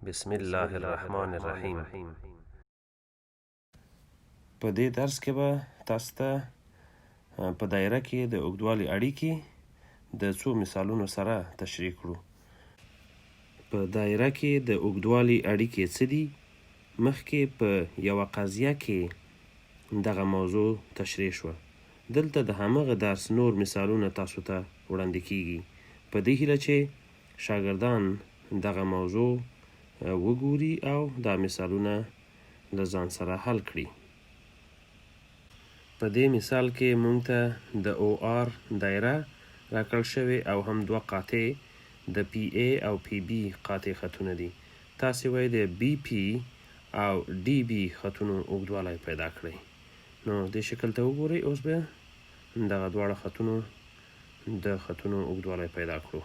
بسم الله الرحمن الرحیم. په دې درس کې به تاسو ته په دایره کې د اوږدوالي اړیکې د څو مثالونو سره تشریح کړو. په دایره کې د اوږدوالي اړیکې څه دي؟ مخکې په یوه قضیه کې دغه موضوع تشریح شوه. دلته د همغه درس نور مثالونه تاسو ته وړاندې کیږي، په دې هیله چې شاګردان دغه موضوع وګوري او دا مثالونه له ځان سره حل کړي. په دې مثال کې مونږ ته د OR دایره راکړل شوې او هم دوه قاطع د PA او PB قاطع خطونه دي. تاسې وایي د BP او DB خطونو اوږدوالی پیدا کړئ. نو دې شکل ته وګورئ، اوس به دغه دواړه خطونو د خطونو اوږدوالی پیدا کړو.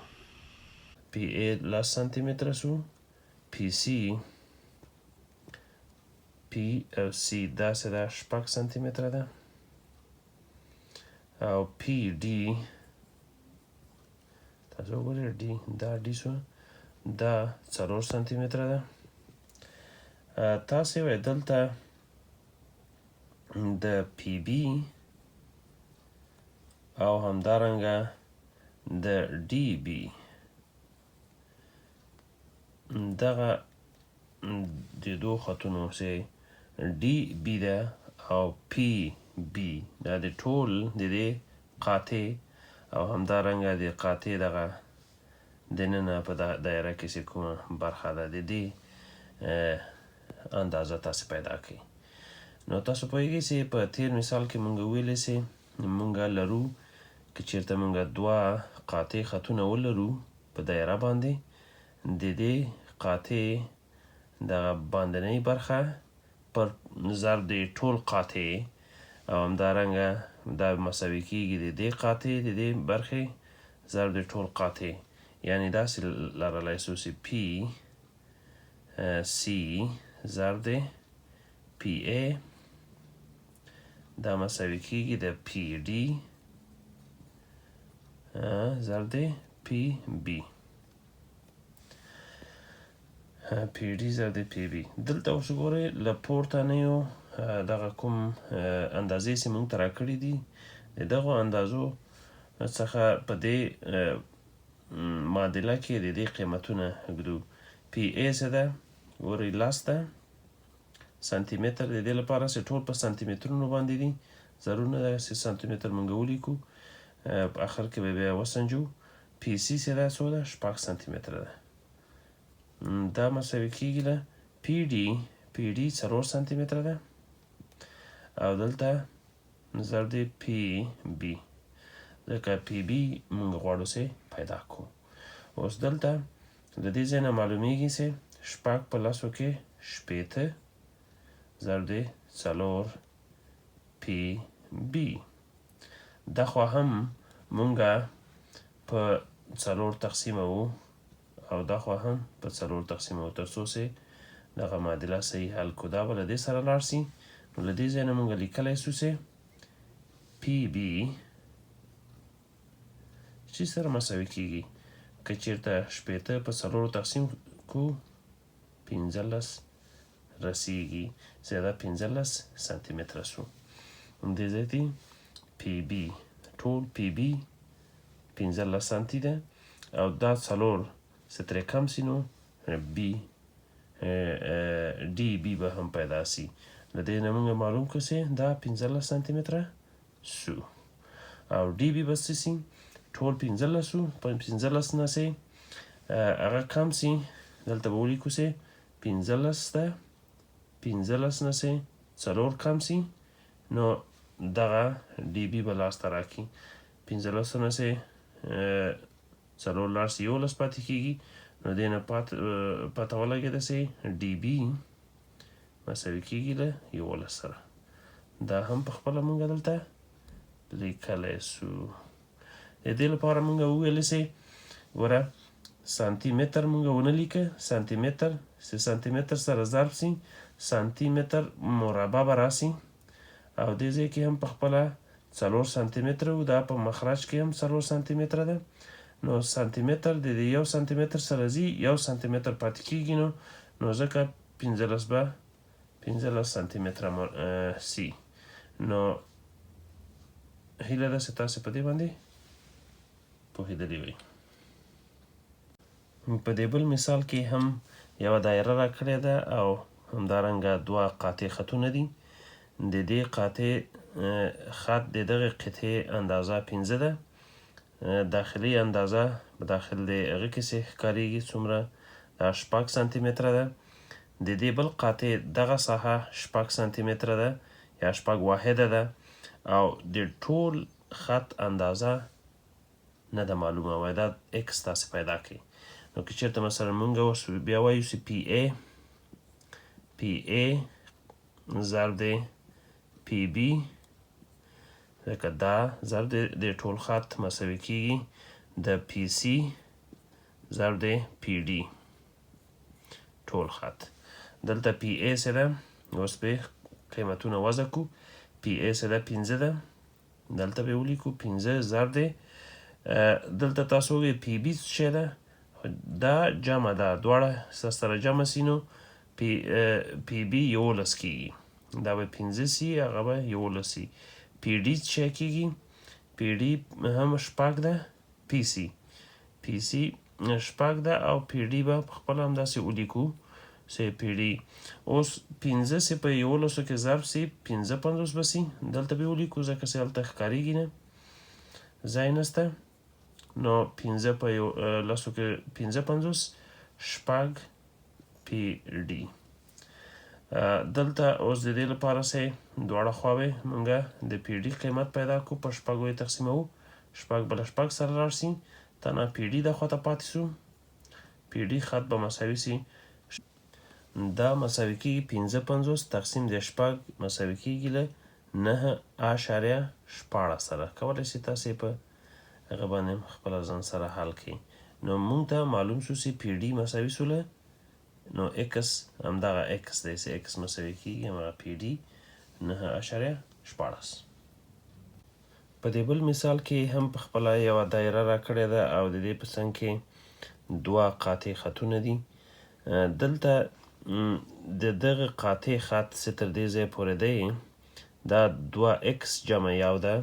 PA 10 سانتي متره سو، PC، P او C داسې ده، 6 سانتي متره ده، او PD تاسو وګورئ، D دا D سو، دا 4 سانتي متره ده. تاسې وایي دلته د PB او همدارنګه د DB دغه د دوو خطونو چې DB ده او PB، دا د ټول د دې قاطع او همدارنګه د قاطع دغه دننه په دایره کې چې کومه برخه ده، د دې اندازه تاسې پیدا کړئ. نو تاسو پوهیږئ چې په تیر مثال کې مونږ ویلې چې مونږ لرو که چیرته مونږ دوه قاطع خطونه ولرو په دایره باندې، د دې قاطع دغه باندنۍ برخه پر ضرب د ټول قاطع او همدارنګه دا مساوي کیږي د دې قاطع د دې برخې ضرب د ټول قاطع، یعنی داسې لرلی سو چې PC ضرب د PA دا مساوي کیږي د PD ضرب د PB، PD ضرب د PB. دلته اوس ګورئ، له پورتنیو دغه کوم اندازې چې مونږ ته راکړي دي، د دغو اندازو څخه په دې معادله کې د دې قیمتونه ږدو. PA څه ده؟ ګورئ، 10 ده سانتي متر. د دې لپاره چې ټول په سانتي مترونو باندې دي، ضرور نه ده چې سانتي متر مونږ ولیکو، په اخر کې به بیا وسنجو. PC څه ده؟ څو ده؟ 6 سانتي متره ده. دا مساوي کیږي له PD. PD 4 سانتي متره ده او دلته ضرب د PB، ځکه PB مونږ غواړو چې پیدا کړو. اوس دلته له دې ځای نه معلومیږي چې 6 په 10 کې 60 ضرب د 4 PB. دا خو هم مونږه په 4 تقسیموو او دا خو هم په 4 تقسیموو، تر څو چې دغه معادله صحیح حل کړو. دا به له دې سره لاړ سي. نو له دې ځای نه مونږ لیکلی سو چې PB چې سره مساوي کیږي، که چیرته 60 په 4 تقسیم کو، 15 رسیږي، چې دا 15 سانتي متره سو. همدې ځای کې PB، ټول PB 15 سانتي ده او دا 4 چې ترې کم سي، نو DB به هم پیدا سي. له دې نه موږ معلوم کړو چې دا 15 سانتي متره سو او DB به څه سي؟ ټول 15 سو، په 15 نه سي هغه کم سي. دلته به ولیکو چې 15 ده، 15 نه سي 4 کم سي، نو دغه DB به لاسته راکړي. 15 نه سي 4 لاړ سي، 11 پاتې کیږي. نو دې نه پته ولګېده چې DB مساوي کیږي له 11 سره. دا هم په خپله مونږ دلته لیکلی سو. د دې لپاره مونږ وویل چې ګوره، سانتي متر مونږ ونه لیکه. سانتي متر چې سانتي متر سره ضرب سي، سانتي متر مربع به راسي او دې ځای کې هم په خپله 4 سانتي متره و، دا په مخرج کې هم 4 سانتي متره ده. نو سانتي متر د دې 1 سانتي متر سره ځي، 1 سانتي متر پاتې کیږي. نو نو ځکه 15 به 15 سانتي متره سي. نو هیله ده چې تاسې په دې باندې پوهېدلي وئ. په دې بل مثال کې هم یوه دایره راکړې ده او همدارنګه دوه قاطع خطونه دي. د دې قاطع خط د دغې قطعې اندازه 5 ده، داخلي اندازه په داخل د هغه کې څه ښکارېږي څومره، دا 6 سانتي متره ده. د دې بل قاطع دغه ساحه 6 سانتي متره ده یا 6 واحده ده او د ټول خط اندازه نه ده معلومه، وایي دا ایکس تاسې پیدا کړئ. نو که چېرته مثلا مونږ اوس بیا وایو چې پی ای ضرب د پی بی، ځکه دا ضرب د ټول خط مساوي کېږي د پی سی ضرب د پی ډي ټول خط. دلته پی ای څه ده؟ اوس به قیمتونه وضع کړو. پی ای څه ده؟ 5 ده، دلته به ولیکو 5 ضرب د دلته تاسو وګورئ پی بی څه شی ده؟ دا جمع ده، دواړه سره جمع سي نو پی بی 11 کېږي، دا به 5 سي، هغه به 11 سي. پی ډي څه شی کېږي؟ پی ډي هم 6 ده، پی سی 6 ده او پی ډي به په خپله همداسې ولیکو چې پی ډي. اوس 5 سي په 11 کې ضرب سي 55 به سي، دلته به ولیکو ځکه چې هلته ښکارېږي نه، ځای نشته. نو 5 په 10 کې 55، 6 پی ډي. دلته اوس د دې لپاره چې دواړه خواوې مونږه د پی ډي قیمت پیدا کړو، په 6 یې تقسیموو، 6 بله 6 سره لاړ سي، تنها پی ډي دا خواته پاتې سو، پی ډي خط به مساوي سي، دا مساوي کېږي 55 تقسیم د 6 مساوي کېږي له 9.16 سره. کولی شئ تاسې په هغه باندې هم خپله ځان سره حل کړئ. نو مونږ ته معلوم سو چې پی ډي مساوي سو له، نو ایکس همدغه ایکس دی چې ایکس مساوي کېږي همغه پی ډي 9.16. په دې بل مثال کې هم په خپله یوه دایره راکړې ده او د دې په څنګ کې دوه قاطع خطونه دي. دلته د دغه قاطع خط چې تر دې ځای پورې دی دا 2 ایکس جمع 1 ده،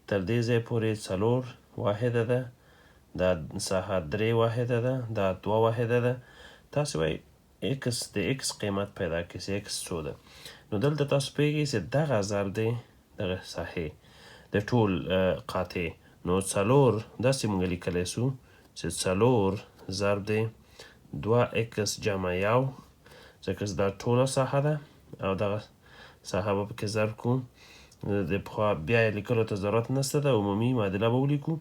تر دې ځای پورې 4 واحده ده، دا ساحه 3 واحده ده، دا 2 واحده ده. تاسو وایئ ایکس د ایکس قیمت پیدا کړئ چې ایکس څو ده. نو دلته تاسو پوهېږئ چې دغه ضرب دی دغه ساحې د ټول قاطع، نو 4 داسې مونږ لیکلی سو چې 4 ضرب دی 2 ایکس جمع 1، ځکه چې دا ټوله ساحه ده او دغه ساحه به پکې ضرب کړو، د پخوا بیا یې لیکلو ته ضرورت نشته ده، عمومي معادله به ولیکو.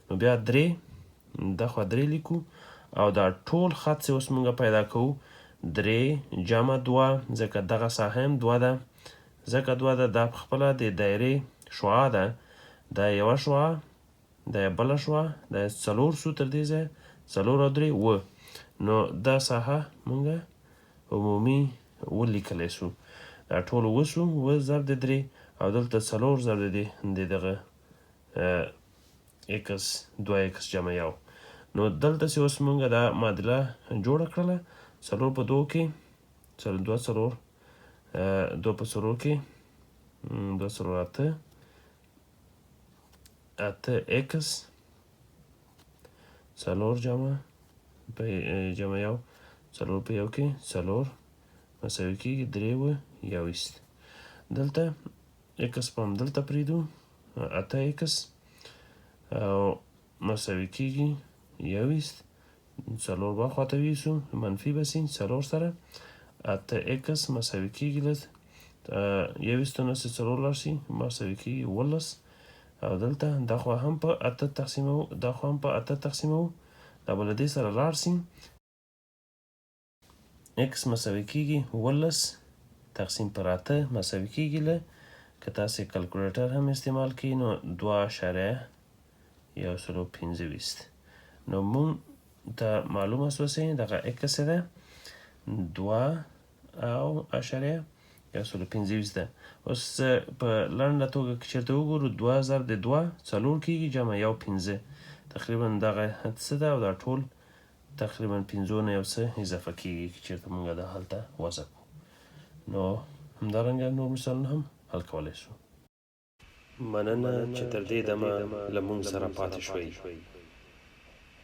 نو بیا 3 دا خوا 3 لیکو او دا ټول خط چې اوس مونږ پیدا کوو 3 جمع 2، ځکه دغه ساحه هم 2 ده، ځکه 2 ده، دا په خپله د دایرې شعاع ده، دا یوه شعاع، دا بله شعاع، دا 4 سو تر دې ځایه، 4 او 3 7. نو دا ساحه مونږ عمومي ولیکلی سو، دا ټول 7 سو، 7 ضرب د 3 او دلته 4 ضرب د دغه ایکس 2 ایکس جمع 1. نو دلته چې اوس مونږ دا معادله جوړه کړله، 4 په 2 کې 2 4، 2 په 4 کې 2 4 8، 8 ایکس 4 جمع جمع 1، 4 په 1 کې 4 مساوي کېږي 3 و 21. دلته ایکس په همدلته پرېږدو، 8 ایکس او مساوي کېږي 21، 4 به خواته ویسو، منفي به سي 4 سره، 8 ایکس مساوي کېږي له 21 نه چې 4 لاړ شي مساوي کېږي 17، او دلته دا خوا هم په 8 تقسیموو، دا خوا هم په 8 تقسیموو، دا به له دې سره لاړ شي، ایکس مساوي کېږي 17 تقسیم پر 8 مساوي کېږي له، که تاسې کلکولیټر هم استعمال کړئ نو 2.125. نو مونږ ته معلومه سوه چې دغه ایکس ده 2.125 ده. اوس په لنډه توګه که چېرته وګورو 2 ضرب د 2 4 کېږي جمع 1 5، تقریبا دغه څه ده او دا ټول تقریبا پنځو نه یو څه اضافه کیږي که چیرته مونږ دا هلته وضع کړو. نو همدارنګه نور مثالونه هم حل کولی شو. مننه چې تر دې دمه له مونږ سره پاتې شوئ.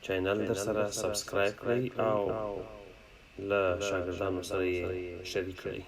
چینل درسره سبسکرایب کړئ او له شاګردانو سره یې شریک کړئ.